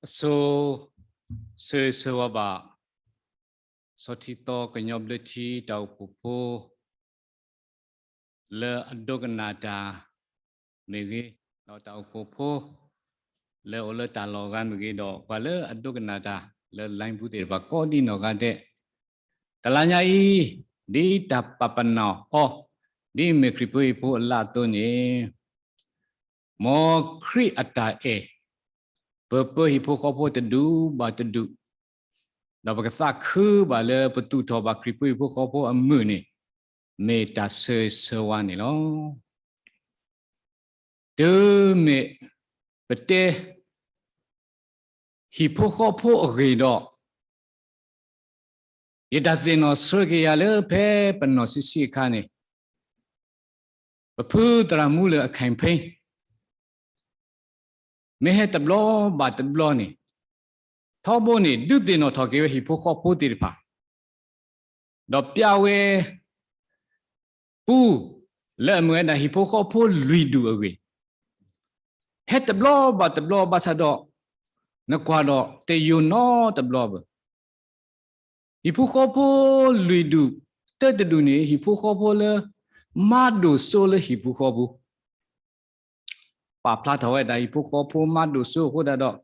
အဆိ ဆၢဂ့ၤဆၢဝါဘၣ် ဆီထံသီကညီဘျၢထံတၢ်အိၣ်ဖှိၣ်ဖိ လၢအဒိကနၣ်တၢ်မ့ၢ်ဂ့ၤ, ဒီးတၢ်အိၣ်ဖှိၣ်ဖိ လၢအအိၣ်လၢတၢ်လီၢ်ဂၤမ့ၢ်ဂ့ၤ, ဒီးပှၤလၢအဒိကနၣ်တၢ်လၢ line ပူၤသ့ၣ်တဖၣ်ကိးဒံနီၢ်ဂၤဒဲး, တလါညါအံၤ ဒ်တၢ်ပာ်ပနီၣ်အီၤ ဒ်မ့ၢ်ခရံာ်ဖိဟံၣ်ဖိအလါအသိးန့ၣ်, မ်ခရံာ်အတၢ်အဲၣ် ပၢၤပၢၤဟံၣ်ဖိဃီဖိတဒူၣ်ဘၣ်တဒူၣ်, ဒီးပကသးခုဘၣ်လၢပသူၣ်ထီၣ်ဘၣ်ခရံာ်ဖိဟံၣ်ဖိဃီဖိအမုာ်န့ၣ် မ့ၢ်တၢ်ဆၢဂ့ၤဆၢဝါန့ၣ်လီၤ. တုၤမ့ၢ်ပတဲ ဟံၣ်ဖိဃီဖိအဂ့ၢ်ဒီး ယတၢ်သ့ၣ်နီၣ်ဆှၢက့ၤယၤလၢဖဲပနီၢ်ဆံးဆံးအခါန့ၣ်, ပဖုသရၣ်မူလၢၢ်အ campaign မ့ၢ်ဟဲတဘျီဘၣ်တဘျီန့ၣ်, ထီဘိန့ၣ် ဒုးသ့ၣ်နီၣ်ထီၣ်က့ၤဝဲဟံၣ်ဖိဃီဖိသ့ၣ်တဖၣ်, ဒီးပျဲဝဲ ပူ လၢအမ့ၢ်ဝဲဒၣ်ဟံၣ်ဖိဃီဖိလွံၢ်ဒူၣ်အဂ့ၢ်, ဟဲတဘျီဘၣ်တဘျီဘၣ်ဆၣ်ဒီး နကွၢ်ဒီးတယိာ်နီတဘျီဘၣ်. ဟံၣ်ဖိဃီဖိလွံၢ်ဒူၣ်တၢတဒူၣ်န့ၣ် ဟံၣ်ဖိဃီဖိလၢ မၤဒိၣ်စိလၢဟံၣ်ပူၤဃီပူၤ ပာ်ဖျါထီၣ်ဝဲဒၣ်ဟံၣ်ဖိဃီဖိမၤဒိၣ်စိအဃိသတးဒီး,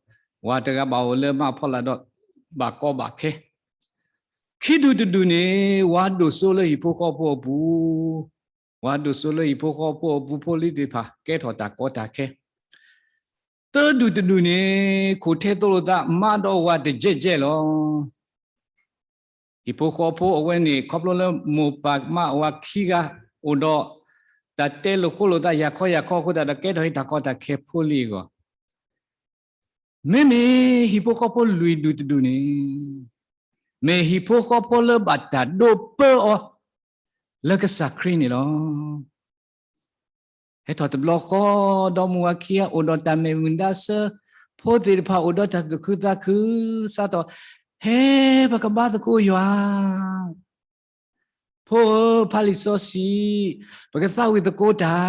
ဝၤတဂၤဘၣ်အိၣ်လၢမၤဖီလာ်ဒီး ဘၣ်ကီဘၣ်ခဲ. ခံဒူၣ်တဒူၣ်န့ၣ် ဝၤဒိၣ်စိလၢဟံၣ်ဖိဃီဖိအပူၤ, ဝၤဒိၣ်စိလၢဟံၣ်ဖိဃီဖိအပူၤဖိလံၤသ့ၣ်တဖၣ် ကဲထီၣ်တၢ်ကီတၢ်ခဲ. သၢဒူၣ်တဒူၣ်န့ၣ် ခိၣ်ထဲသိလိာ်သး မၤဒီးဝၤတကဲးကဲးလီၤ. ဟံၣ်ဖိဃီဖိအဝဲန့ၣ် ခီဖျိလၢမိၢ်ပၢ်မါဝၤခံဂၤ အိၣ်ဒီးတၢ်တဲလိာ်ဃိလိာ်သး ယၤခီယၤခီအဃိသတးဒီး ကဲထီၣ်ဟံးတၢ်ကီတၢ်ခဲဖိလံအဂီၢ်, မ့မ့ၢ်ဟံၣ်ဖိဃီဖိလွံၢ်ဒူၣ်တဒူၣ်န့ၣ် မ့ၢ်ဟံၣ်ဖိဃီဖိလၢဘၣ်တၢ်ဒိးပၢအီၤ လၢကစၢ်ခရံာ်န့ၣ်လီၤ. ဟဲထီၣ်တဘျီဃီ ဒီမါဝၤခံဂၤအိၣ်ဒီးတၢ်မ့ၢ်မုာ်ဒၣ်ဆၢ, ဖိသ့ၣ်တဖၣ်အိၣ်ဒီးတၢ်သူၣ်ခုသးခု, စးထီၣ် ဟဲ ပကဘါသကိးယွၤ, ဖိဧၢ ဖးလံာ်စီဆှံ, ပကသးဝံၣ်သကိးတၢ်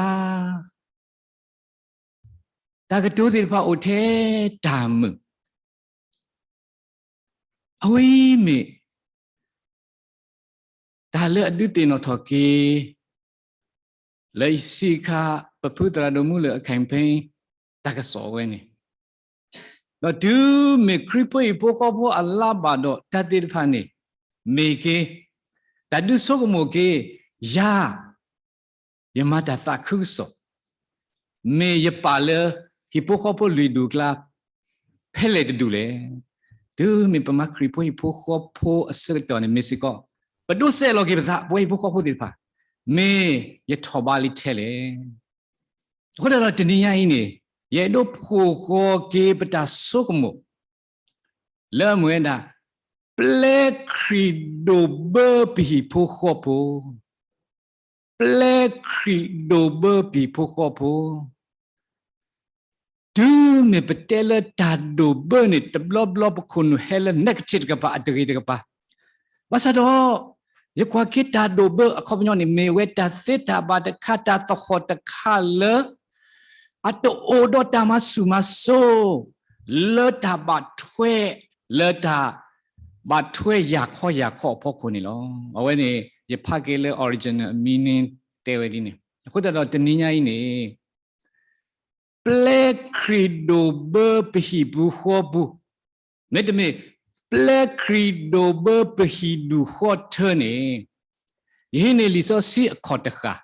တၢ်ကတိၤသ့ၣ်တဖၣ်အိၣ်ထဲတၢ်မုာ်, အဝဲအံၤမ့ၢ် တၢ်လၢအဒုးသ့ၣ်နီၣ်ထီၣ်က့ၤ လၢယဆံးခါ ပဖုသရၣ်ဒိၣ်မူလၢၢ်အ campaign တၢ်ကစီၣ်ဝဲန့ၣ်, ဒီးတုၤမ့ၢ်ခရံာ်ဖိဟံၣ်ဖိဃီဖိအလါဘၣ်ဒီး တၢ်သ့ၣ်တဖၣ်န့ၣ် မ့ၢ်က့ၤ တၢ်ဒုးဆိကမိၣ်က့ၤ ယၤ ယမၤတၢ်သးခုကစီၣ်, မ့ၢ်ယပာ်လၢဟံၣ်ဖိဃီဖိလွံၢ်ဒူၣ်အကျါ ဖဲလဲၣ်တဒူၣ်လဲၣ်. တုၤမ့ၢ်ပမၤခရံာ်ဖိဟံၣ်ဖိဃီဖိအဆၢကတီၢ်န့ၣ် မ့ၢ်စ့ၢ်ကီး ပဒိးစဲးလီၤက့ၤပသး ပဝဲဟံၣ်ဖိဃီဖိသ့ၣ်တဖၣ် မ့ၢ်ယထီၣ်ဘးလံထဲလဲၣ်. အဃိသတးဒီးတနံၤညါအံၤန့ၣ် ယအဲၣ်ဒိးဖှိၣ်ဃီၤက့ၤပတၢ်ဆိကမိၣ် လၢအမ့ၢ်ဝဲဒၣ် ပျဲခရံာ်ဒိၣ်ဘၢပဟံၣ်ဖိဃီဖိ, ပျဲခရံာ်ဒိၣ်ဘၢပဟံၣ်ဖိဃီဖိ, တုၤမ့ၢ်ပတဲလၢတၢ်ဒိၣ်ဘၢန့ၣ် တဘျီဘျီပခိၣ်နူာ်ဟဲလၢ negative တကပၤ အတဂ့ၤတကပၤ, ဘၣ်ဆၣ်ဒီး ယကွၢ်က့ၤတၢ်ဒိၣ်ဘၢအခီပညီန့ၣ် မ့ၢ်ဝဲတၢ်သ့တၢ်ဘၣ်တခါ တၢ်သဟီၣ်တခါလၢ အတအိၣ်ဒီးတၢ်မၤဆူၣ်မၤစိ လၢတၢ်ဘၣ်ထွဲ လၢတၢ်ဘၣ်ထွဲယၤခီယၤခီအဖီခိၣ်န့ၣ်လီၤ. အဝဲန့ၣ် ယဖးက့ၤလၢ original meaning တဲဝဲဒ်န့ၣ်. အဃိသတးဒီးတနံၤညါအံၤန့ၣ် ပျဲခရံာ်ဒိၣ်ဘၢပဟံၣ်ပူၤဃီပူၤ, မ့တမ့ၢ် ပျဲခရံာ်ဒိၣ်ဘၢပဟံၣ်ဒူၣ်ဃီထၢန့ၣ်, ယဟံးန့ၢ်လံာ်စီဆှံအခီၣ်တဃၣ်,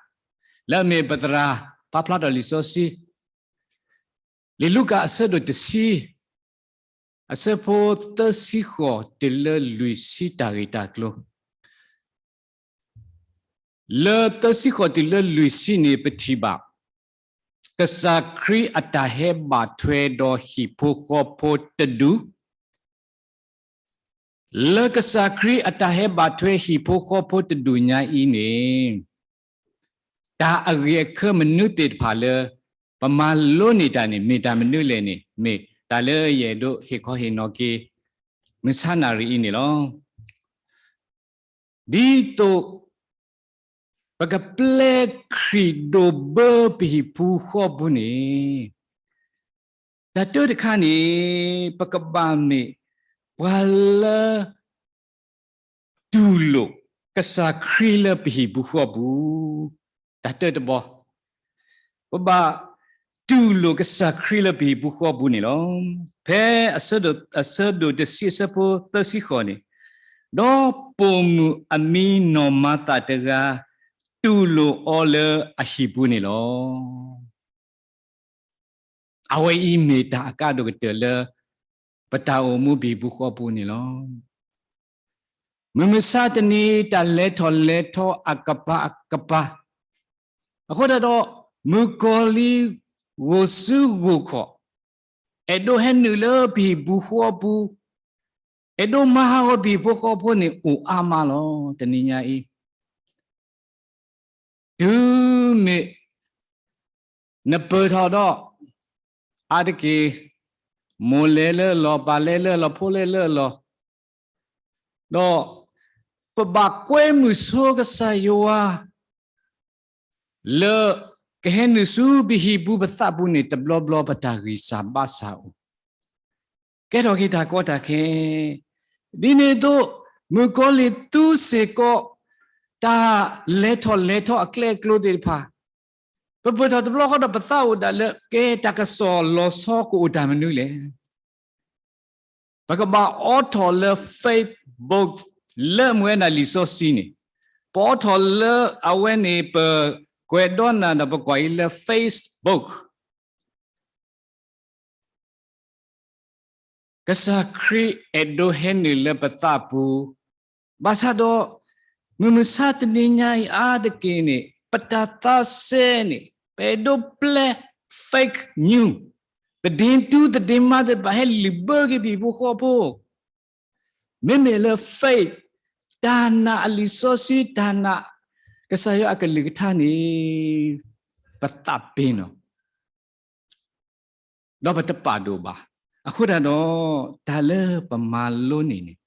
လၢအမ့ၢ်ပသရၣ်ပာ်ဖျါထီၣ်လံာ်စီဆှံ လံာ်လူၤကၣ်အဆၢဒိၣ်တဆံ, အဆၢဖိသၢဆံဃိးတုၤလၢလွံၢ်ဆံတၢ်ဂ့ၢ်တၢ်ကျိၤ လၢသၢဆံဃိးတုၤလၢလွံၢ်ဆံန့ၣ် ပထံၣ်ဘၣ် ကစၢ်ခရံာ်အတၢ်ဟဲဘၣ်ထွဲဒီးဟံၣ်ဖိဃီဖိတဒူၣ်, လၢကစၢ်ခရံာ်အတၢ်ဟဲဘၣ်ထွဲဟံၣ်ဖိဃီဖိတဒူၣ်ညါအံၤန့ၣ် တၢ်အဂ့ၢ်အခၢၣ်မနုၤသ့ၣ်တဖၣ်လၢ ပမၤလိန့ၢ်တၢ်န့ၣ် မ့ၢ်တၢ်မနုၤလဲၣ်န့ၣ် မ့ၢ်တၢ်လၢယအဲၣ်ဒိးဟ့ၣ်ခီဟ့ၣ်နီၤက့ၤ မုၢ်ဆါနၤရံၣ်အံၤန့ၣ်လီၤ. ဒ်သိး ပကပျဲခရံာ်ဒိၣ်ဘၢပဟံၣ်ပူၤဃီပူၤန့ၣ် တၢ်တၢတခါန့ၣ် ပကဘၣ်မ့ၢ်ပှၤလၢ တူၢ်လိာ်ကစၢ်ခရံာ်လၢပဟံၣ်ပူၤဃီပူၤ, တၢ်တၢတဘီ, ပဘၣ်တူၢ်လိာ်ကစၢ်ခရံာ်လၢပဟံၣ်ပူၤဃီပူၤန့ၣ်လီၤ. ဖဲအဆၢဒိၣ်တဆံအဆၢဖိသၢဆံဃိးန့ၣ်, ဒီးပိာ်မုၣ်အမံၤနီၢ်မၤသးတဂၤ တူၢ်လိာ်အီၤလၢအဟံၣ်ပူၤန့ၣ်လီၤ. အဝဲအံၤမ့ၢ်တၢ်အကါဒိၣ်ကတၢၢ်လၢ ပတၢ်အိၣ်မူပဟံၣ်ပူၤဃီပူၤန့ၣ်လီၤ. မုၢ်မဆါတနံၤတၢ်လဲၤထီၣ်လဲၤထီအကပၤအကပၤ, အဃိသတးဒီး မုၣ်ကီၤလံၤဂိၢ်စုဂိၢ်ခီၣ် အဲၣ်ဒိးဟဲနုာ်လၢပဟံၣ်ပူၤဃီပူၤ, အဲၣ်ဒိးမၤဟးဂီၤပဟံၣ်ဖိဃီဖိန့ၣ် အိၣ်အါမးလီၤ. တနံၤညါအံၤ တုၤမ့ၢ်နပၢၢ်ထီၣ်ဒီး အါတက့ၢ် မိၢ်လဲၤလၢအလီၢ်, ပၢ်လဲၤလၢအလီၢ်, ဖိလဲၤလၢအလီၢ်, ဒီးပဘၣ်ကွဲမုာ်ဆိကစၢ်ယွၤ လၢကဟဲနုာ်ဆူပဟံၣ်ပူၤပသးပူၤန့ၣ် တဘျီဘျီပတၢ်ဂံၢ်စၢ်ဘါစၢ်အိၣ်, ကဲထီၣ်က့ၤတၢ်ကီတၢ်ခဲ, ဒ်န့ၣ်အသိး မုၣ်ကီၤလံၢ်သူစ့ၢ်ကီး တၢ်လဲၤထီၣ်လဲၤထီအကျဲအကျိၤသ့ၣ်တဖၣ်, ပပၢၢ်ထီၣ်တဘျီဃီဒီး ပသးအိၣ်ဒၣ်လၢ ကဲတၢ်ကစီၣ်လီၤဆီကအိၣ်တၢ်မနုၤလဲၣ်. ပကဘၣ်အိးထီၣ်လၢ Facebook လၢအမ့ၢ်ဝဲဒၣ်လံာ်စီဆှံန့ၣ်, ပအိးထီၣ်လၢအဝဲန့ၣ် ပကွဲးဒီးနၤဒီးပကွၢ်အံၤလၢ Facebook ကစၢ်ခရံာ်အဲၣ်ဒိးဟဲနုာ်လၢပသးပူၤ, ဘၣ်ဆၣ်ဒီး မုၢ်မဆါတနံၤညါအံၤအါတက့ၢ်န့ၣ် ပတၢ်သးစဲန့ၣ် ပအဲၣ်ဒိးပျဲ fake news, သဒ့တူသဒ့မါသ့ၣ်တဖၣ်ဟဲလုၢ်ဘၢက့ၤပဟံၣ်ဖိဃီဖိ, မ့မ့ၢ်လၢ faith တၢ်နာ်အလံာ်စီဆှံ တၢ်နာ်ကစၢ်ယွၤအကလုၢ်ကထါန့ၣ် ပသးပ့ၤနီၣ် ဒီးပတပာ်ဒိၣ်ဘၣ်. အဃိသတးဒီး တၢ်လၢပမၤလိန့ၢ်န့ၣ်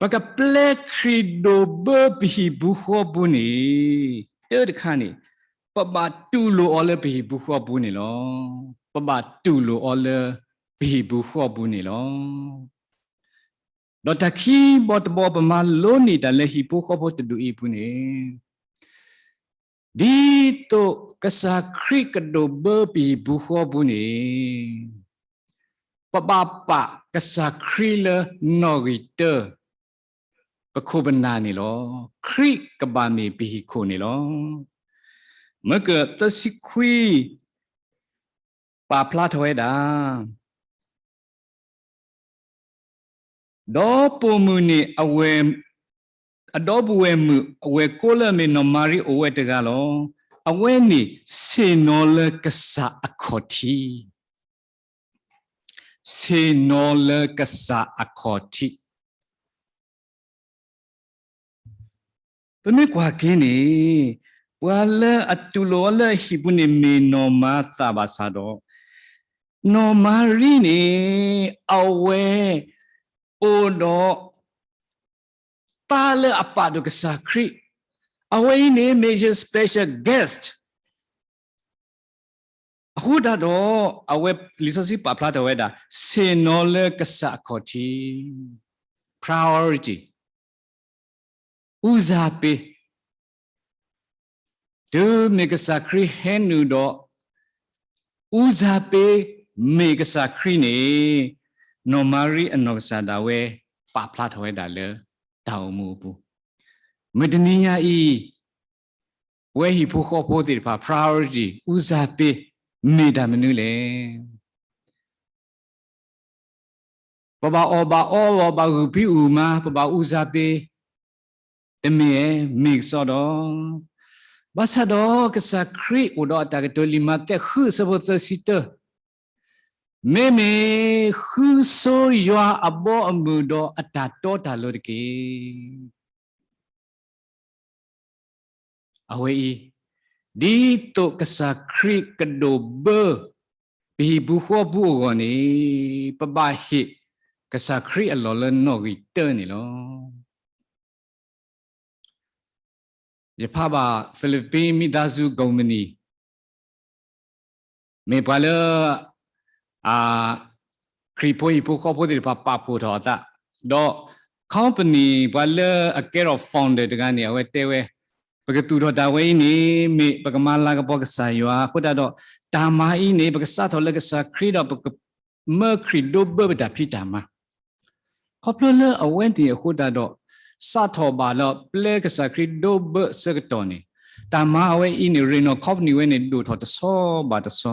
ပကပျဲခရံာ်ဒိၣ်ဘၢပဟံၣ်ပူၤဃီပူၤန့ၣ် တၢတခါန့ၣ် ပဘၣ်တူၢ်လိာ်အီၤလၢပဟံၣ်ပူၤဃီပူၤန့ၣ်လီၤ. ပဘၣ်တူၢ်လိာ်အီၤလၢပဟံၣ်ပူၤဃီပူၤန့ၣ်လီၤ. ဒီးတၢ်ခံဘီတဘီပမၤလိန့ၢ်တၢ်လၢဟံၣ်ဖိဃီဖိတဒူၣ်အံၤအပူၤန့ၣ် ဒ်သိးကစၢ်ခရံာ်ကဒိၣ်ဘၢပဟံၣ်ပူၤဃီပူၤန့ၣ် ပဘၣ်ပာ်ကစၢ်ခရံာ်လၢနီၣ်ဂံၢ်တၢ ပခိၣ်ပနၢ်န့ၣ်လီၤ. ခရံာ်ကဘၣ်မ့ၢ်ပဟံၣ်ခိၣ်န့ၣ်လီၤ. မၢကၢၣ်သၢဆံခွံ ပာ်ဖျါထီၣ်ဝဲဒၣ် ဒီးပိာ်မုၣ်န့ၣ် အဝဲၢ်, အဒီပုၢ်ဝဲၢ်မုၣ်အဝဲၢ်ကိးလၢအမ့ၢ်နီၢ်မၤရံအိၣ်ဝဲတဂၤလီၤ. အဝဲန့ၣ်ဆ့ၣ်နီၤလၢကစၢ်အခီၣ်ထံး, ဆ့ၣ်နီၤလၢကစၢ်အခီၣ်ထံး. ပမ့ၢ်ကွၢ်က့ၤန့ၣ် ပှၤလၢအတူၢ်လိာ်အီၤလၢအဟံၣ်ပူၤန့ၣ်မ့ၢ်နီၢ်မၤသးဘၣ်ဆၣ်ဒီး နီၢ်မၤရံန့ၣ် အဝဲအိၣ်ဒီး သါလၢအပာ်ဒိၣ်ကစၢ်ခရံာ်, အဝဲအံၤန့ၣ်မ့ၢ်ယ special guest အဃိသတးဒီး အဝဲလံာ်စီဆှံပာ်ဖျါထီၣ်ဝဲဒၣ် ဆ့ၣ်နီၤလၢကစၢ်အခီၣ်ထံး priority ဦးစားပေး, တုၤမ့ၢ်ကစၢ်ခရံာ်ဟဲနုာ်ဒီး ဦးစားပေး မ့ၢ်ကစၢ်ခရံာ်န့ၣ် နီၢ်မၤရံအနီၢ်ကစၢ်ဒၣ်ဝဲ ပာ်ဖျါထီၣ်ဝဲဒၣ်လၢတၢ်အိၣ်မူအပူၤ, မုၢ်တနံၤညါအံၤ ပဝဲဟံၣ်ဖိဃီဖိသ့ၣ်တဖၣ် priority ဦးစားပေး မ့ၢ်တၢ်မနုၤလဲၣ်. ပဘၣ်အီၣ်ဘၣ်အီလီၤဘၣ်ဂုာ်ဖံးဂုာ်မၤ ပဘၣ် ဦးစားပေး တမ့ၢ်ဧါ, မ့ၢ်ကစီဒီး, ဘၣ်ဆၣ်ဒီးကစၢ်ခရံာ်အိၣ်ဒီးအတၢ်ကတိၤလံာ်မးသဲဃုအဆၢဖိသၢဆံတၢ, မ့မ့ၢ်ဃုဆိယွၤအဘီအမုၢ်ဒီးအတၢ်တီတၢ်လိၤတက့ၢ်. အဝဲအံၤ, ဒ်သိးကစၢ်ခရံာ်ကဒိၣ်ဘၢ ပဟံၣ်ပူၤဃီပူၤအဂီၢ်န့ၣ်, ပဘၣ်ဟ့ၣ်ကစၢ်ခရံာ်အလီၢ်လၢနီၣ်ဂံၢ်တၢန့ၣ်လီၤ. ယဖးဘၣ် Philippine မိသားစုကုမ္ပဏီ မ့ၢ်ပှၤလၢ ခရံာ်ဖိဟံၣ်ဖိဃီဖိသ့ၣ်တဖၣ်ပာ်ဖှိၣ်ထီၣ်အသး, ဒီး company ပှၤလၢအကဲထီၣ် founder တဂၤန့ၣ် အဝဲတဲဝဲ, ပကသူၣ်ထီၣ်တၢ်ဝဲအံၤန့ၣ် မ့ၢ်ပကမၤလၤကပီၤကစၢ်ယွၤအဃိသတးဒီး တၢ်မၤအံၤန့ၣ် ပကစးထီၣ်လၢကစၢ်ခရံာ်ဒီးပကမၢခရံာ်ဒိဘၢပတၢ်ဖံးတၢ်မၤ ခီဖျိလၢအဝဲန့ၣ်အဃိသတးဒီး စးထီၣ်ဘၣ်လၢပျဲကစၢ်ခရံာ်ဒိဘၢအဆၢကတီၢ်န့ၣ်, တၢ်မၤအဝဲအံၤန့ၣ် ရ့ၣ်နီၣ် company ဝဲန့ၣ် ဒိၣ်ထီၣ်တဆီဘၣ်တဆီ,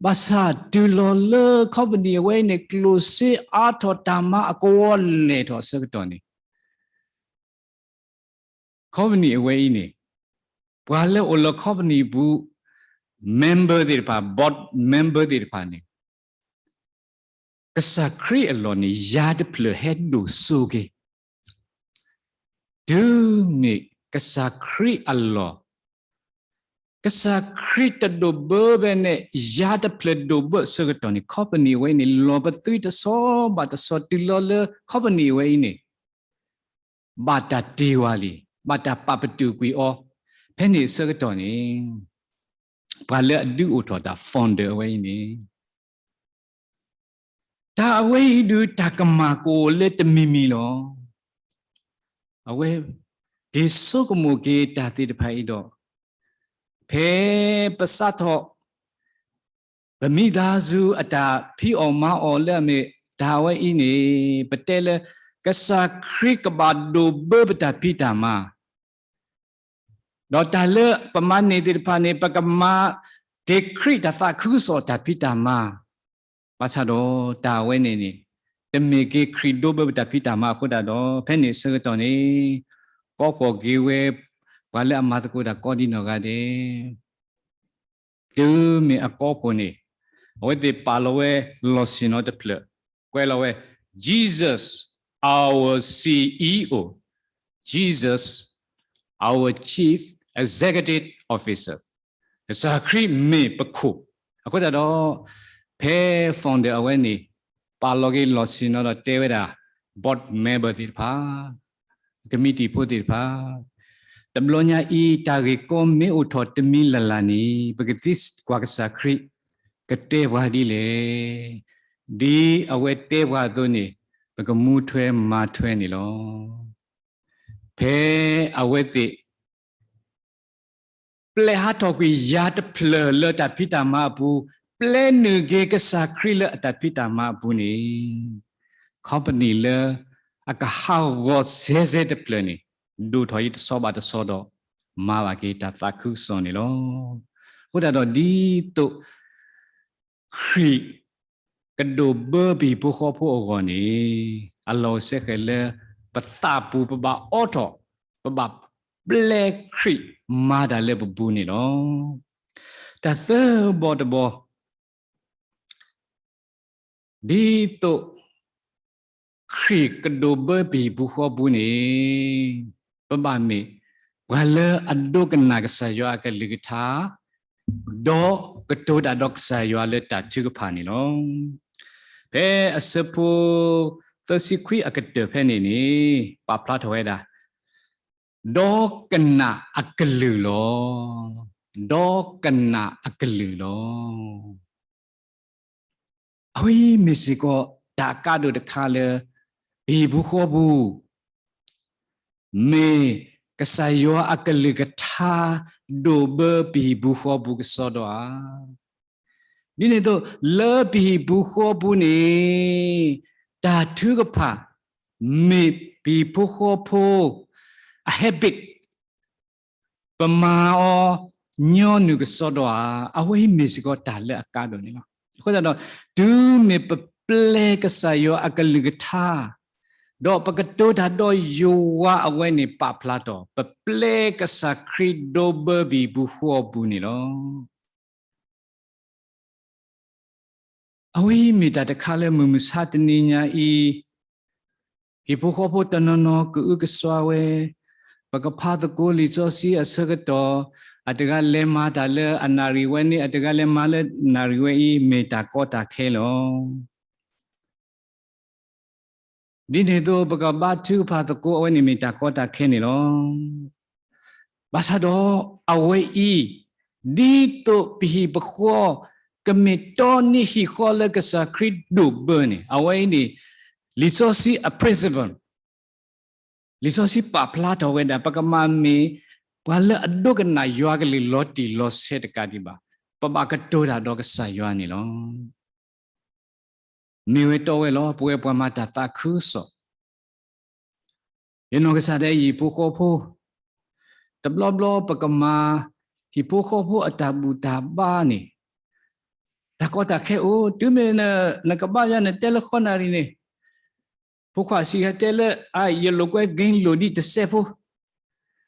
ဘၣ်ဆၣ်တုၤလီၤလၢ company အဝဲအံၤန့ၣ် ကျိၣ်စ့အါထီၣ် တၢ်မၤအကဝီၤလဲၢ်ထီၣ်အဆၢကတီၢ်န့ၣ် company အဝဲအံၤန့ၣ် ပှၤလၢအိၣ်လၢ company ပူၤ member သ့ၣ်တဖၣ် board member သ့ၣ်တဖၣ်န့ၣ် ကစၢ်ခရံာ်အလီၢ်န့ၣ် ယၤတဖျၢၣ်ဟဲဒိၣ်စိက့ၤ, တုၤမ့ၢ်ကစၢ်ခရံာ်အလီၢ် ကစၢ်ခရံာ်တဒိၣ်ဘၢဘဲန့ၣ် ယၤတဖျၢၣ်ဒိၣ်ဘၢအဆၢကတီၢ်န့ၣ် company အဝဲအံၤန့ၣ် လီၤပသွံတဆီဘၣ်တဆီ တုၤလီၤလၢ company အဝဲအံၤန့ၣ် ဘၣ်တၢ်တ့ၢ်ဝဲလံ, ဘၣ်တၢ်ပာ်ပတုာ်ကွံာ်အီၤ, ဖဲန့ၣ်အဆၢကတီၢ်န့ၣ် ပှၤလၢအဒုးအိၣ်ထီၣ်တၢ် founder အဝဲအံၤန့ၣ် တၢ်အဝဲအံၤဒုးတၢ်ကမၣ်ကအိၣ်လၢတမံၤမံၤလီၤ. အဝဲ က့ၤဆိကမိၣ်က့ၤတၢ်သ့ၣ်တဖၣ်အံၤဒီး ဖဲပစးထီၣ် ပမိသားစုအတၢ်ဖံးအီၣ်မၤအီၣ်လၢအမ့ၢ်တၢ်ဝဲအံၤန့ၣ် ပတဲလၢ ကစၢ်ခရံာ်ကဘၣ်ဒိၣ်ဘၢပတၢ်ဖံးတၢ်မၤ ဒီးတၢ်လၢပမၤန့ၢ်သ့ၣ်တဖၣ်န့ၣ် ပကမၤက့ၤခရံာ်တၢ်သးခုကစီၣ်တၢ်ဖံးတၢ်မၤ, ဘၣ်ဆၣ်ဒီးတၢ်ဝဲန့ၣ်န့ၣ် တမ့ၢ်က့ၤခရံာ်ဒိဘၢပတၢ်ဖံးတၢ်မၤအဃိသတးဒီး ဖဲန့ၣ်အဆၢကတီၢ်န့ၣ် ကီဖှိၣ်က့ၤဝဲ ပှၤလၢအမၤသကိးတၢ်ကိးဒံနီၢ်ဂၤဒဲး တုၤမ့ၢ်အကီဖှိၣ်န့ၣ် အဝဲသ့ၣ်ပာ်လီၤဝဲလီၢ်ဆ့ၣ်နီၤတဖျၢၣ် ကွဲးလီၤဝဲ Jesus, our CEO, Jesus, our Chief Executive Officer, ကစၢ်ခရံာ်မ့ၢ်ပခိၣ်, အဃိသတးဒီး ဖဲ founder အဝဲန့ၣ် ပာ်လီၤက့ၤလီၢ်ဆ့ၣ်နီၤဒီးတဲဝဲဒၣ် board member သ့ၣ်တဖၣ် ကမံးတံာ်ဖိသ့ၣ်တဖၣ်, တဘျီညါအံၤ တၢ်ဂ့ၢ်ကီမ့ၢ်အိၣ်ထီၣ်တမံၤလၢ်လၢ်န့ၣ် ပကသံကွၢ်ကစၢ်ခရံာ် ကတဲပှၤဒ်လဲၣ်, ဒ်အဝဲတဲပှၤအသိးန့ၣ် ပကမူထွဲမၤထွဲန့ၣ်လီၤ. ဖဲအဝဲသ့ၣ် ပျဲဟးထီၣ်ကွံာ်ယၤတဖျၢၣ်လၢတၢ်ဖံးတၢ်မၤအပူၤ, ပျဲနုာ်က့ၤကစၢ်ခရံာ်လၢအတၢ်ဖံးတၢ်မၤအပူၤန့ၣ်, company လၢအကဟးဂီၤဆဲးဆဲးတဖျၢၣ်န့ၣ် ဒိၣ်ထီၣ်အံၤတဆီဘၣ်တဆီဒီး မၤဘၣ်က့ၤတၢ်သးခုကစီၣ်န့ၣ်လီၤ. အဃိသတးဒီးဒ်သိး ခရံာ်ကဒိးဘၢပဟံၣ်ဖိဃီဖိအဂီၢ်န့ၣ်, အလီၢ်အိၣ်စဲဃဲးလၢ ပသးပူၤပဘၣ်အိးထီၣ်, ပဘၣ်ပျဲခရံာ်မၤတၢ်လၢပပူၤန့ၣ်လီၤ. တၢ်သၢဘီတဘီ ဒ်သိး ခရံာ်ကဒိးဘၢပဟံၣ်ဖိဃီဖိန့ၣ်, ပဘၣ်မ့ၢ်ပှၤလၢအဒိကနၣ်ကစၢ်ယွၤအကလုၢ်ကထါ, ဒီးကတိၤတၢ်ဒီးကစၢ်ယွၤလၢတၢ်ထုကဖၣ်န့ၣ်လီၤ. ဖဲအဆၢဖိသၢဆံခွံအကတၢၢ်ဖဲန့ၣ်န့ၣ် ပာ်ဖျါထီၣ်ဝဲဒၣ် ဒီးကနၣ်အကလုၢ်လီၤ. ဒီးကနၣ်အကလုၢ်လီၤ. အဝဲအံၤမ့ၢ်စ့ၢ်ကီးတၢ်အကါဒိၣ်တခါလၢ ပဟံၣ်ပူၤဃီပူၤ မ့ၢ်ကစၢ်ယွၤအကလုၢ်ကထါ ဒိးဘၢပဟံၣ်ပူၤဃီပူၤကစီဒီဧါ. ဒ်န့ၣ်အသိး လၢပဟံၣ်ပူၤဃီပူၤန့ၣ် တၢ်ထုကဖၣ် မ့ၢ်ပဟံၣ်ဖိဃီဖိအ habit ပမၤအီၤညီနုၢ်ကစီဒီဧါ. အဝဲအံၤမ့ၢ်စ့ၢ်ကီးတၢ်လၢအကါဒိၣ်န့ၣ်လီၤ. အဃိသတးဒီး တုၤမ့ၢ်ပပျဲကစၢ်ယွၤအကလုၢ်ကထါ ဒီးပကတိၤတၢ်ဒီးယွၤအဝဲန့ၣ်ပာ်ဖျါထီၣ် ပပျဲကစၢ်ခရံာ်ဒိးဘၢပဟံၣ်ပူၤဃီပူၤန့ၣ်လီၤ. အဝဲအံၤမ့ၢ်တၢ်တခါလၢမုၢ်မဆါတနံၤညါအံၤ ဟံၣ်ဖိဃီဖိတနီၤနီၤကအုကစွါဝဲ, ပကဖးသကိးလံာ်စီဆှံအဆၢကတီၢ်, အတဂၤလဲၤမၤတၢ်လၢအနၣ်ရံၣ်ဝဲန့ၣ် အတဂၤလဲၤမၤလၢနၣ်ရံၣ်ဝဲအံၤ မ့ၢ်တၢ်ကီတၢ်ခဲလီၤ. ဒ်န့ၣ်အသိး ပကဘါထုကဖၣ်သကိးအဝဲန့ၣ်မ့ၢ်တၢ်ကီတၢ်ခဲန့ၣ်လီၤ. ဘၣ်ဆၣ်ဒီးအဝဲအံၤ ဒ်သိးပဟံၣ်ပဃီ ကမ့ၢ်တီန့ၢ်ဟံၣ်ဃီလၢကစၢ်ခရံာ်ဒိးဘၢန့ၣ်, အဝဲအံၤန့ၣ် လံာ်စီဆှံအ principle, လံာ်စီဆှံပာ်ဖျါထီၣ်ဝဲဒၣ် ပကမၤမ့ၢ်ပှၤလၢအဒိကနၣ်ယွၤကလုၢ်လီၤတံၢ်လီၤဆဲးတကးဒံးဘၣ်, ပဘၣ်ကတိၤတၢ်ဒီးကစၢ်ယွၤန့ၣ်လီၤ. မ့ၢ်ဝဲတီဝဲလီၤ ပဝဲပှၤမၤတၢ်သးခုကစီၣ် ယနီၢ်ကစၢ်ဒၣ်ယဲ ဟံၣ်ဖိဃီဖိ, တဘျီဘျီပကမၤ ဟံၣ်ဖိဃီဖိအတၢ်ဘူၣ်တၢ်ဘါန့ၣ်, တၢ်ကီတၢ်ခဲအိၣ်, တုၤမ့ၢ်နကဘါယွၤ နတဲလၢဃီနၣ်ရံၣ်န့ၣ်, ဖိခွါဆံးဂၤတဲလၢ အါ ယလိာ်ကွဲ gain လိာ်ဒံးတစဲးဖိ,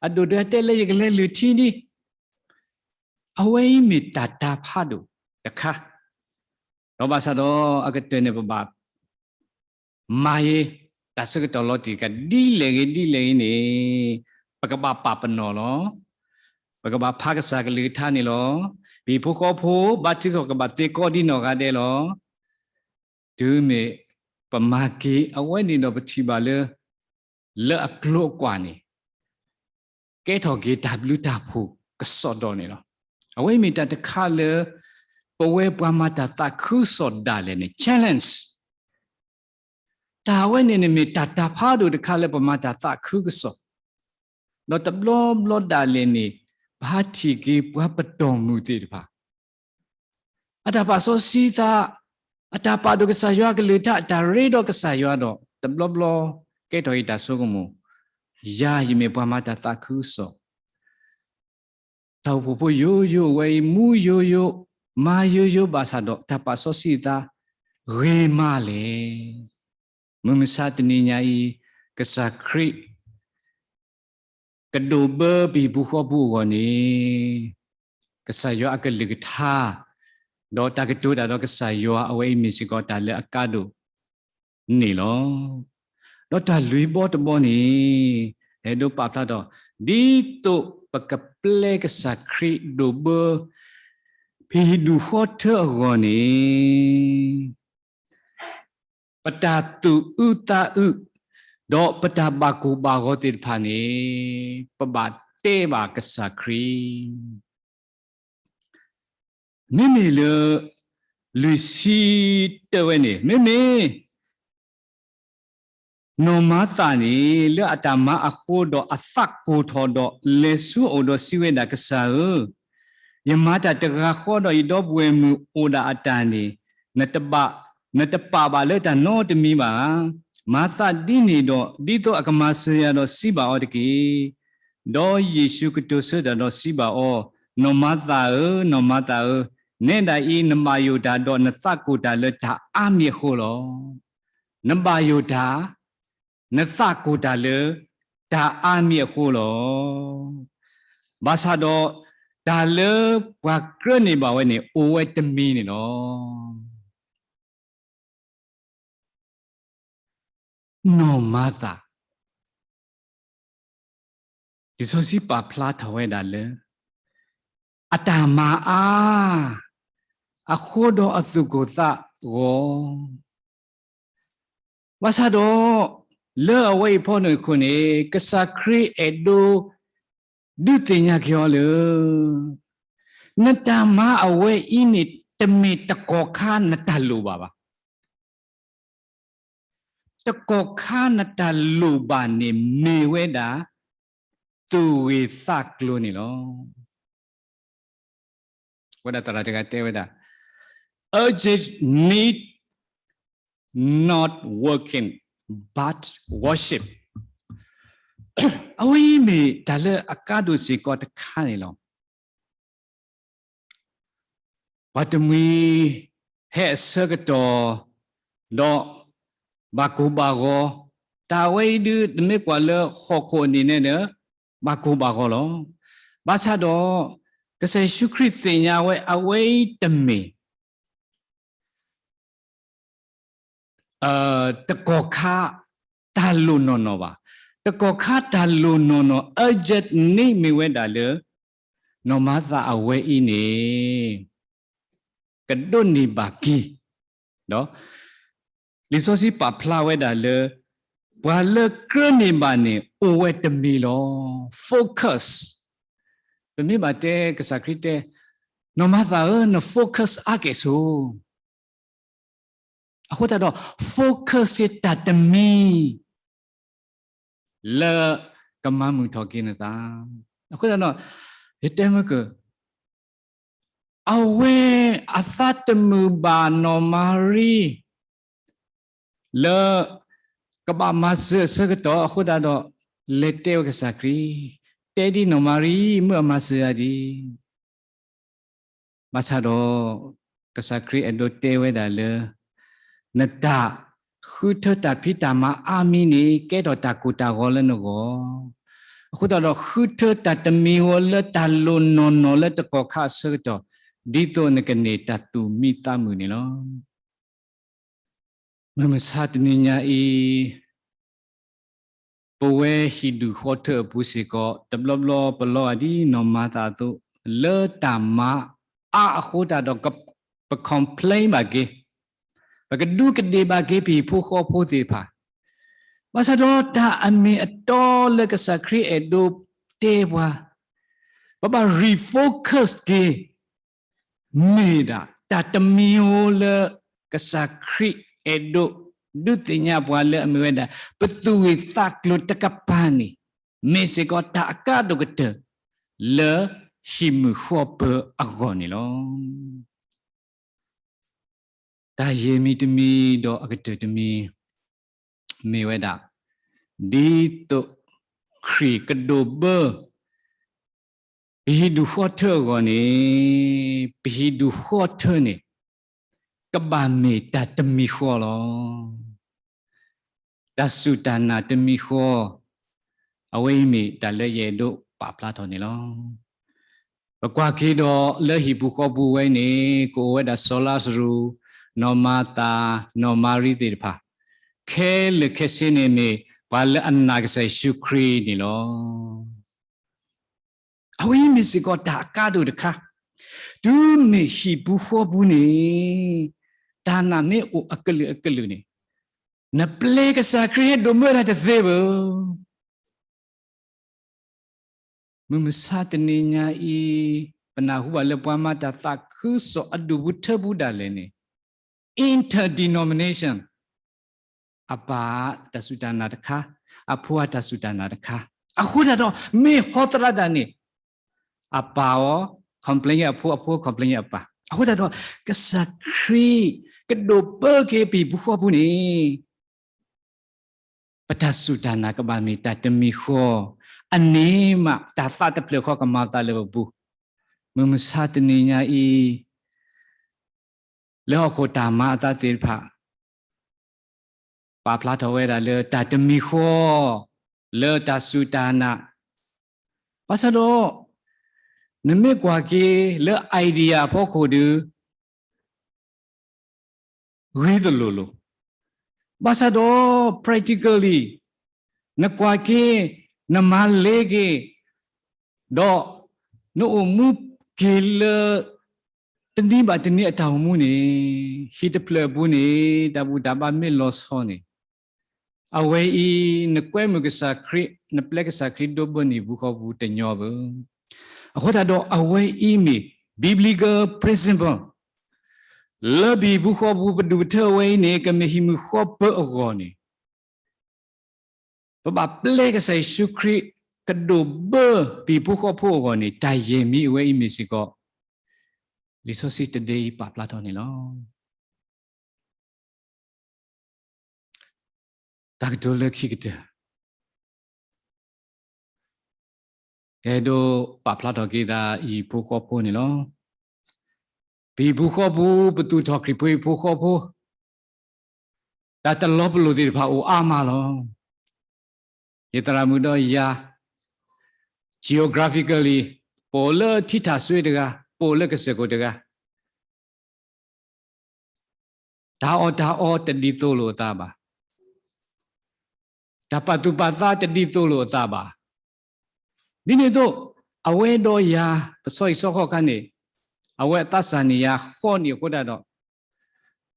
အဒိၣ်တဂၤတဲလၢ ယကလဲၤလုၢ်ထံဒံး. အဝဲအံၤမ့ၢ်တၢ်တၤဖးဒိၣ်တခါ, ဒီးဘၣ်ဆၣ်ဒီးအကတၢၢ်န့ၣ် ပဘၣ် မၤယဲ တၢ်ဆၢကတီၢ်လီၤတံၢ်တကး ဒ်လဲၣ်ဂ့ၤဒ်လဲၣ်ဂ့ၤန့ၣ်, ပကဘၣ်ပာ်ပနီၣ်လီၤ. ပကဘၣ်ဖးကစၢ်ကလုၢ်ကထါန့ၣ်လီၤ. ပဟံၣ်ဖိဃီဖိ ဘါထုကဖၣ် ကဘၣ်သ့ကီဒ်နီၢ်ဂၤဒဲးလီၤ. တုၤမ့ၢ်ပမၤက့ၤအဝဲန့ၣ်ဒီး ပထံၣ်ဘၣ်လၢ လၢအကျိၤအကွာ်န့ၣ် ကဲထီၣ်က့ၤတၢ်ဘျုးတၢ်ဖှိၣ်ကစီဒီန့ၣ်လီၤ. အဝဲမ့ၢ်တၢ်တခါလၢ ပဝဲပှၤမၤတၢ်သးခုကစီၣ်ဒၣ်လဲာ်န့ၣ် challenge, တၢ်အဝဲန့ၣ်န့ၣ်မ့ၢ်တၢ်တၤဖးဒိၣ်တခါလၢပမၤတၢ်သးခုကစီၣ်, ဒီးတဘျီဘျီဒၣ်လဲာ်န့ၣ် ပဟးထံၣ်က့ၤပှၤပတီၢ်မုၢ်သ့ၣ်တဖၣ် အတၢ်ပာ်စီဆှံသး, အတၢ်ပာ်ဒိၣ်ကစၢ်ယွၤကလုၢ်ကထါ, အတၢ်ရ့ဒီးကစၢ်ယွၤဒီး တဘျီဘျီကဲထီၣ်အံၤတၢ်ဆိကမိၣ်, ယၤယမ့ၢ်ပှၤမၤတၢ်သးခုကစီၣ်, တၢ်အိၣ်ဖှိၣ်ဖိယိယိ အဝဲအံၤမူယိယိ, မၤယိယိဘၣ်ဆၣ်ဒီး တၢ်ပာ်စီဆှံအသးဂ့ၤမးလဲၣ်. မုၢ်မဆါတနံၤညါအံၤ ကစၢ်ခရံာ် ကဒိးဘၢပဟံၣ်ဖိဃီဖိအဂီၢ်န့ၣ်, ကစၢ်ယွၤအကလုၢ်ကထါ, ဒီးတၢ်ကတိၤတၢ်ဒီးကစၢ်ယွၤ အဝဲအံၤမ့ၢ်စ့ၢ်ကီးတၢ်လၢအကါဒိၣ်န့ၣ်လီၤ. ဒီးတၢ်လွံၢ်ဘီတဘီန့ၣ် အဲၣ်ဒိးပာ်ဖျါထီၣ်, ဒ်သိးပကပျဲကစၢ်ခရံာ်ဒိးဘၢ ပဟံၣ်ဒူၣ်ဃီထၢအဂီၢ်န့ၣ် ပတၢ်သူၣ်အုးသးအုး ဒီးပတၢ်ဘၣ်ကိၢ်ဘၣ်ဂီၤသ့ၣ်တဖၣ်န့ၣ် ပဘၣ်တဲဘၣ်ကစၢ်ခရံာ်. မ့မ့ၢ်လၢ လွံၢ်ဆံတၢဝဲန့ၣ် မ့မ့ၢ် နီၢ်မၤသးန့ၣ် လၢအတၢ်မၤအဃိဒီးအသးကိၢ်ထီၣ်ဒီး လဲၤဆူအအိၣ်ဒီးစံးဝဲဒၣ်, ကစၢ်ဧၢ, ယမၤတၢ်တဂၤဃီဒီး ယဒီပုၢ်ဝဲၢ်မုၣ်အိၣ်ဒၣ်အတၢ်န့ၣ် နတဘၣ်, နတပာ်ဘၣ်လၢတၢ်နီတမံၤဘၣ်ဧါ. မၤသးဒ်န့ၣ်ဒီး ဒ်သိးအကမၤစၢၤယၤဒီး စံးဘၣ်အီၤတက့ၢ်. ဒီးယ့ၣ်ၡူးကတိၤဆၢတၢ်ဒီးစံးဘၣ်အီၤ, နီၢ်မၤသးဧၢ, နီၢ်မၤသးဧၢ, နဲဒၣ်အံၤ နဘၣ်ယိၣ်တၢ်ဒီးနသးကိၢ်တၢ်လၢတၢ်အါမံၤအဃိလီၤ. နဘၣ်ယိၣ်တၢ်, နသးကိၢ်တၢ်လၢတၢ်အါမံၤအဃိလီၤ. ဘၣ်ဆၣ်ဒီး တၢ်လၢပှၤကြၢးန့ၢ်ဘၣ်ဝဲန့ၣ် အိၣ်ဝဲတမံၤန့ၣ်လီၤ. နီၢ်မၤသး လံာ်စီဆှံပာ်ဖျါထီၣ်ဝဲဒၣ်လၢ အတၢ်မၤအါ အဃိဒီးအသူၣ်ကိၢ်သးဂီၤ, ဘၣ်ဆၣ်ဒီး လၢအဝဲအံၤဖီခိၣ်န့ၣ် ကစၢ်ခရံာ်အဲၣ်ဒိး ဒုးသ့ၣ်ညါက့ၤအီၤလၢ နတၢ်မၤအဝဲအံၤန့ၣ် တမ့ၢ်တကီၢ်ခါနတၢ်လိၣ်ဘၣ်ဘၣ်. တကီၢ်ခါနတၢ်လိၣ်ဘၣ်န့ၣ် မ့ၢ်ဝဲဒၣ် သူၣ်ဂ့ၤသးကျိၤန့ၣ်လီၤ. ဝဲဒၣ်သရၣ်တဂၤတဲဝဲဒၣ် urgent need not working but worship. အဝဲအံၤမ့ၢ်တၢ်လၢအကါဒိၣ်စ့ၢ်ကီးတခါန့ၣ်လီၤ. ပှၤတမှံၤဟဲအဆၢကတီၢ် ဒီးဘၣ်ကိၢ်ဘၣ်ဂီၤ, တၢ်အဝဲအံၤဒုး နမ့ၢ်ကွၢ်လၢဟီၣ်ခိၣ်အနံၣ်န့ၣ်ဒီး ဘၣ်ကိၢ်ဘၣ်ဂီၤလီၤ. ဘၣ်ဆၣ်ဒီး ကစၢ်ယ့ၣ်ၡူးခရံာ်သ့ၣ်ညါဝဲ အဝဲအံၤတမ့ၢ် တကီၢ်ခါတၢ်လိၣ်နီၢ်နီၢ်ဘၣ်. တကီၢ်ခါတၢ်လိၣ်နီၢ်နီၢ် urgent need မ့ၢ်ဝဲဒၣ်လၢ နီၢ်မၤသးအဝဲအံၤန့ၣ် ကဒိးန့ၢ်ဘၣ်က့ၤ, ဒီး လံာ်စီဆှံပာ်ဖျါဝဲဒၣ်လၢ ပှၤလၢကြၢးန့ၢ်ဘၣ်န့ၣ် အိၣ်ဝဲတမံၤလီၤ. focus ပမ့ၢ်ဘၣ်တဲ ကစၢ်ခရံာ်တဲ နီၢ်မၤသၤဧၢ, န focus အါကဲၣ်ဆိး. အဃိသတးဒီး focus ယတၢ်တမံၤ လၢကမၤမုာ်ထီၣ်က့ၤနသး. အဃိသတးဒီး ယတဲမ့ၢ်က အဝဲအသးတမုာ်ဘၣ်နီၢ်မၤရံ လၢကဘၣ်မၤစၢၤအဆၢကတီၢ်အဃိသတးဒီး လဲၤတဲဝဲကစၢ်ခရံာ်, တဲဒ်နီၢ်မၤရံ မ့ၢ်အမၤစၢၤယၤဒံး. ဘၣ်ဆၣ်ဒီး ကစၢ်ခရံာ်အဲၣ်ဒိးတဲဝဲဒၣ်လၢ နတၢ်ဃုထၢတၢ်ဖံးတၢ်မၤအါမံၤန့ၣ် ကဲထီၣ်တၢ်ကိၢ်တၢ်ဂီၤလၢနဂီၢ်. အဃိသတးဒီး ဃုထၢတၢ်တမံၤဃီလၢတၢ်လိၣ်နီၢ်နီၢ်လၢတကီၢ်ခါအဆၢကတီၢ် ဒ်သိးနကန့ၢ်တၢ်သူၣ်မံသးမုာ်န့ၣ်လီၤ. မုၢ်မဆါတနံၤညါအံၤ ပဝဲဟံၣ်ဒူၣ်ဃီထၢအပူၤစ့ၢ်ကီး တဘျီဘျီပလီၤဂာ်ဒ်နီၢ်မၤသၤအသိး လၢတၢ်မၤအါအဃိသတးဒီး ပ complain ဘၣ်က့ၤ, ပကဒူးကဒ့ၣ်ဘၣ်က့ၤပဟံၣ်ဖိဃီဖိသ့ၣ်တဖၣ်. ဘၣ်ဆၣ်ဒီးတၢ်အမ့ၢ်အတီလၢကစၢ်ခရံာ်အဲၣ်ဒိးတဲပှၤ, ပဘၣ် refocus က့ၤ မ့ၢ်ဒၣ် တၢ်တမံၤဧိၤလၢကစၢ်ခရံာ်အဲၣ်ဒိးဒုးသ့ၣ်ညါပှၤလၢအမ့ၢ်ဝဲဒၣ် ပသူၣ်ဂ့ၢ်သးကျိၤတကပၤန့ၣ် မ့ၢ်စ့ၢ်ကီးတၢ်အကါဒိၣ်ကတၢၢ် လၢဟံၣ်မုၢ်ဃီပၢအဂီၢ်န့ၣ်လီၤ. တၢ်ယဲၢ်မံၤတမံၤဒီးအကတၢၢ်တမံၤ မ့ၢ်ဝဲဒၣ် ဒ်သိးခရံာ်ကဒိးဘၢ ပဟံၣ်ဒူၣ်ဃီထၢအဂီၢ်န့ၣ်, ပဟံၣ်ဒူၣ်ဃီထၢန့ၣ် ကဘၣ်မ့ၢ်တၢ်တမံၤဃီလီၤ. တၢ်စူၢ်တၢ်နာ်တမံၤဃီ, အဝဲအံၤမ့ၢ်တၢ်လၢယအဲၣ်ဒိးပာ်ဖျါထီၣ်န့ၣ်လီၤ. ပကွၢ်က့ၤဒီးလၢဟံၣ်ပူၤဃီပူၤဝဲအံၤန့ၣ် ကအိၣ်ဝဲဒၣ်စီၤလါစရူး, နီၢ်မၤသၤ, နီၢ်မၤရံသ့ၣ်တဖၣ်, ခဲလၢာ်ခဲဆ့န့ၣ်မ့ၢ် ပှၤလၢအနာ်ကစၢ်ယ့ၣ်ၡူးခရံာ်န့ၣ်လီၤ. အဝဲအံၤမ့ၢ်စ့ၢ်ကီးတၢ်အကါဒိၣ်တခါ, တုၤမ့ၢ်ဟံၣ်ပူၤဃီပူၤန့ၣ် တၢ်နာ်မ့ၢ်အိၣ်အကလုာ်အကလုာ်န့ၣ်, နပျဲကစၢ်ခရံာ်ဟဲဒိးမၢတၢ်တသ့ဘၣ်. မုၢ်မဆါတနံၤညါအံၤ ပနၢ်ဟူဘၣ်လၢပှၤမၤတၢ်သးခုကစီၣ်အဒူၣ်ပူၤထၢပူၤဒၣ်လဲာ်န့ၣ် interdenomination, အပၢ်တၢ်စူၢ်တၢ်နာ်တခါ, အဖိအတၢ်စူၢ်တၢ်နာ်တခါ, အဃိသတးဒီး မ့ၢ်ဟီသရၣ်တၢ်န့ၣ် အပၢ်အီၤ complain အဖိ, အဖိ complain အပၢ်. အဃိသတးဒီး ကစၢ်ခရံာ်ကဒိးပၢက့ၤပဟံၣ်ပူၤဃီပူၤန့ၣ် ပတၢ်စူၢ်တၢ်နာ်ကဘၣ်မ့ၢ်တၢ်တမံၤဃီ, အန့ၣ်မး တၢ်သးတဖျၢၣ်ဃီကမၤသးလၢပပူၤ. မုၢ်မဆါတနံၤညါအံၤ လၢဟီၣ်ခိၣ်တၢ်မၤအသးသ့ၣ်တဖၣ် ပာ်ဖျါထီၣ်ဝဲဒၣ်လၢတၢ်တမံၤဃီ လၢတၢ်စူၢ်တၢ်နာ်, ဘၣ်ဆၣ်ဒီး နမ့ၢ်ကွၢ်က့ၤလၢ idea အဖီခိၣ်ဒီး ဂ့ၤသလိၤလိၤ, ဘၣ်ဆၣ်ဒီး practically နကွၢ်က့ၤ, နမၤလဲက့ၤ, ဒီးနအိၣ်မူက့ၤလၢ တနံၤဘၣ်တနံၤအတၢ်အိၣ်မူန့ၣ်, ဟံၣ်တဖျၢၣ်အပူၤန့ၣ် တၢ်ဘူၣ်တၢ်ဘါမ့ၢ်လီၤဆီန့ၣ်, အဝဲအံၤ နကွဲမုာ်ကစၢ်ခရံာ်, နပျဲကစၢ်ခရံာ်ဒိးဘၢန့ၢ်ပူၤဃီပူၤတညီဘၣ်. အဃိသတးဒီး အဝဲအံၤမ့ၢ် biblical principle လၢပဟံၣ်ပူၤဃီပူၤ ပဒူၣ်ပထၢအဝဲအံၤန့ၣ် ကမ့ၢ်ဟံၣ်မုၢ်ဃီပၢအဂီၢ်န့ၣ် ပဘၣ်ပျဲကစၢ်ယ့ၣ်ၡူးခရံာ် ကဒိးဘၢပဟံၣ်ဖိဃီဖိအဂီၢ်န့ၣ် တၢ်ယဲၢ်မံၤအဝဲအံၤမ့ၢ်စ့ၢ်ကီး လံာ်စီဆှံတဒ့အံၤပာ်ဖျါထီၣ်န့ၣ်လီၤ. တၢ်ကတိၤလၢခံကတၢၢ် အဲၣ်ဒိးပာ်ဖျါထီၣ်က့ၤသး ဟံၣ်ဖိဃီဖိန့ၣ်လီၤ. ပဟံၣ်ဖိဃီဖိ ပသူၣ်ထီၣ်ခရံာ်ဖိဟံၣ်ဖိဃီဖိ တၢ်တလီၤပလိာ်သ့ၣ်တဖၣ်အိၣ်အါမးလီၤ. ယသရၣ်မုၣ်ဒီးယၤ geographically ပအိၣ်လၢထံထၣ်စွ့တဂၤ, ပအိၣ်လၢကစၢၢ်ခိၣ်တဂၤ, တၢ်အီၣ်တၢ်အီတဒ်သိးလိာ်အသးဘၣ်. တၢ်ပာ်သူၣ်ပာ်သးတဒ်သိးလိာ်အသးဘၣ်. ဒ်န့ၣ်အသိး အဝဲဒီးယၤ ပဆီဟံၣ်ဆီဃီအခါန့ၣ် အဝဲအသးစၢ်န့ၢ်ယၤဃီန့ၣ်အဃိသတးဒီး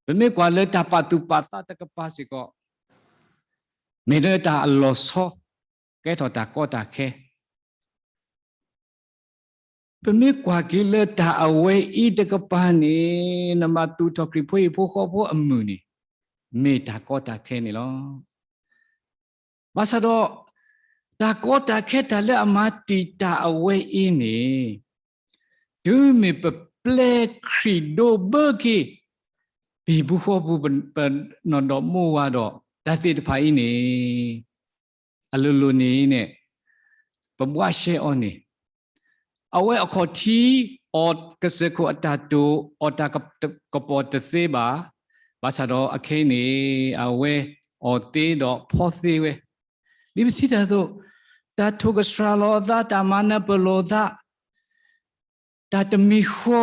ပမ့ၢ်ကွၢ်လၢတၢ်ပာ်သူၣ်ပာ်သးတကပၤစ့ၢ်ကီး မ့ၢ်လၢတၢ်အလီၤဆီ ကဲထီၣ်တၢ်ကီတၢ်ခဲ ပမ့ၢ်ကွၢ်က့ၤလၢတၢ်အဝဲအံၤတကပၤန့ၣ် နဘၣ်သူၣ်ထီၣ်ခရံာ်ဖိဟံၣ်ဖိဃီဖိအမုၢ်န့ၣ် မ့ၢ်တၢ်ကီတၢ်ခဲန့ၣ်လီၤ. ဘၣ်ဆၣ်ဒီး တၢ်ကီတၢ်ခဲတၢ်လၢအမၤတံာ်တာ်အဝဲအံၤန့ၣ် တုၤမ့ၢ်ပပျဲခရံာ်ဒိးဘၢက့ၤ ပဟံၣ်ဖိဃီဖိ ပနီၢ်ဒီမါဝၤဒီး တၢ်သ့ၣ်တဖၣ်အံၤန့ၣ် အလိၤလိၤန့ၣ်န့ၣ် ပဘှါရှဲအီၤန့ၣ် အဝဲအခီၣ်ထံး အီၣ်ကစၢၢ်ခိၣ်အတၢ်တိာ် အီၣ်တၢ်ကပီၤတသ့ဘၣ်. ဘၣ်ဆၣ်ဒီးအခဲအံၤန့ၣ် အဝဲအီၣ်သ့ဒီးဖီသ့ဝဲ. ဒ်ပစံးတၢ်အသိး တၢ်ထိၣ်ကဆှၣ်လီၤအသး, တၢ်မၤနၢ်ပၢၢ်လီၤအသး, တၢ်တမံၤဃီ,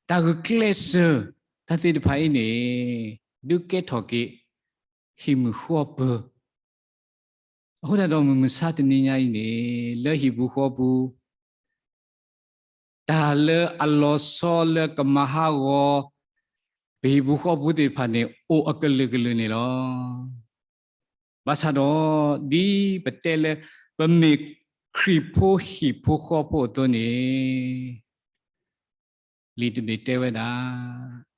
တၢ်ဂုာ်ကျဲးစၢး, တၢ်သ့ၣ်တဖၣ်အံၤန့ၣ် ဒုးကဲထီၣ်က့ၤ ဟံၣ်မုၢ်ဃီပၢၤ. အဃိသတးဒီးမုၢ်မဆါတနံၤညါအံၤန့ၣ် လၢဟံၣ်ပူၤဃီပူၤ တၢ်လၢအလီၤဆီလၢကမၤဟးဂီၤ ပဟံၣ်ပူၤဃီပူၤသ့ၣ်တဖၣ်န့ၣ် အိၣ်အကလုာ်ကလုာ်န့ၣ်လီၤ. ဘၣ်ဆၣ်ဒီး ဒ်ပတဲလၢ ပမ့ၢ်ခရံာ်ဖိဟံၣ်ဖိဃီဖိအသိးန့ၣ် လံာ်တဘ့ၣ်တဲဝဲဒၣ်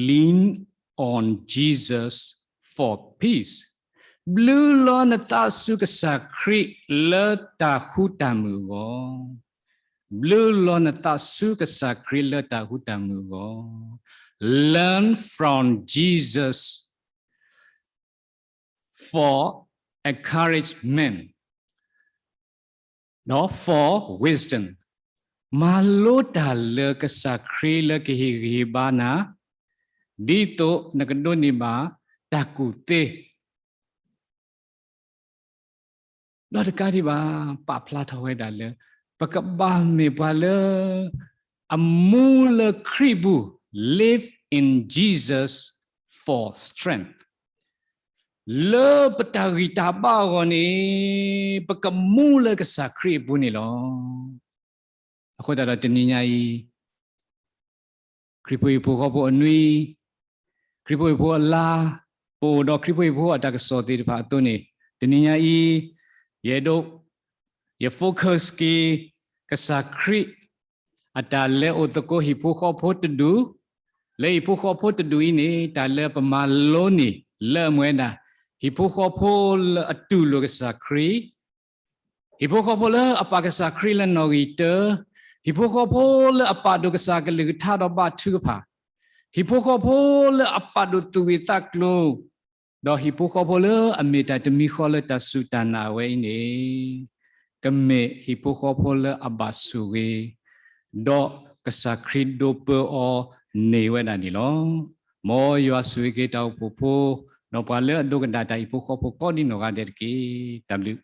Lean on Jesus for peace. ဘျုးလီၤနသးဆူကစၢ်ခရံာ်လၢတၢ်ဃူတၢ်မုာ်အဂီၢ်. ဘျုးလီၤနသးဆူကစၢ်ခရံာ်လၢတၢ်ဃူတၢ်မုာ်အဂီၢ်. Learn from Jesus for encouragement ဒီး for wisdom. မၤလိတၢ်လၢကစၢ်ခရံာ်လၢကဟ့ၣ်ဂံၢ်ဟ့ၣ်ဘါနၤ, ဒ်သိးနကဒိးန့ၢ်ဘၣ်တၢ်ကူၣ်သ့ ဒီးတကးဒံးဘၣ် ပာ်ဖျါထီၣ်ဝဲဒၣ်လၢ ပကဘၣ်မ့ၢ်ပှၤလၢ အမူလၢခရံာ်အပူၤ, live in Jesus for strength. လၢပတၢ်ဂံၢ်တၢ်ဘါအဂီၢ်န့ၣ် ပကမူလၢကစၢ်ခရံာ်အပူၤန့ၣ်လီၤ. အဃိသတးဒီးတနံၤညါအံၤ ခရံာ်ဖိဟံၣ်ဖိဃီဖိအနွံ, ခရံာ်ဖိဟံၣ်ဖိအလါ, ပအိၣ်ဒီးခရံာ်ဖိဟံၣ်ဖိအတၢ်ကစီၣ်သ့ၣ်တဖၣ်အသိးန့ၣ် တနံၤညါအံၤ ယအဲၣ်ဒိး ယ focus က့ၤ ကစၢ်ခရံာ် အတၢ်လဲၤအိၣ်သကိးဟံၣ်ဖိဃီဖိတဒူၣ်, လၢဟံၣ်ဖိဃီဖိတဒူၣ်အံၤန့ၣ် တၢ်လၢပမၤလိန့ၣ် လၢအမ့ၢ်ဝဲဒၣ် ဟံၣ်ဖိဃီဖိလၢအတူၢ်လိာ်ကစၢ်ခရံာ်, ဟံၣ်ဖိဃီဖိလၢအပာ်ကစၢ်ခရံာ်လၢနီၣ်ဂံၢ်တၢ, ဟံၣ်ဖိဃီဖိလၢအပာ်ဒိၣ်ကစၢ်ကလုၢ်ကထါဒီးဘါထုကဖၣ်, ဟံၣ်ဖိဃီဖိလၢအပာ်ဒိၣ်သူၣ်ဂ့ၤသးကျိၤ, ဒီးဟံၣ်ဖိဃီဖိလၢအမ့ၢ်တၢ်တမံၤဃီလၢတၢ်စူၢ်တၢ်နာ်ဝဲအံၤန့ၣ် ကမ့ၢ်ဟံၣ်ဖိဃီဖိလၢအဘၣ်ဆိၣ်ဂ့ၤ, ဒီးကစၢ်ခရံာ်ဒိးပၢအီၤန့ၢ်ဝဲဒၣ်န့ၣ်လီၤ. မ်ယွၤဆိၣ်ဂ့ၤက့ၤတၢ်အိၣ်ဖှိၣ်ဖိ, ဒီးပှၤလၢအဒိကနၣ်တၢ်ဟံၣ်ဖိဃီဖိကိးဒံနီၢ်ဂၤဒဲးတက့ၢ်. တၢ်ဘျုး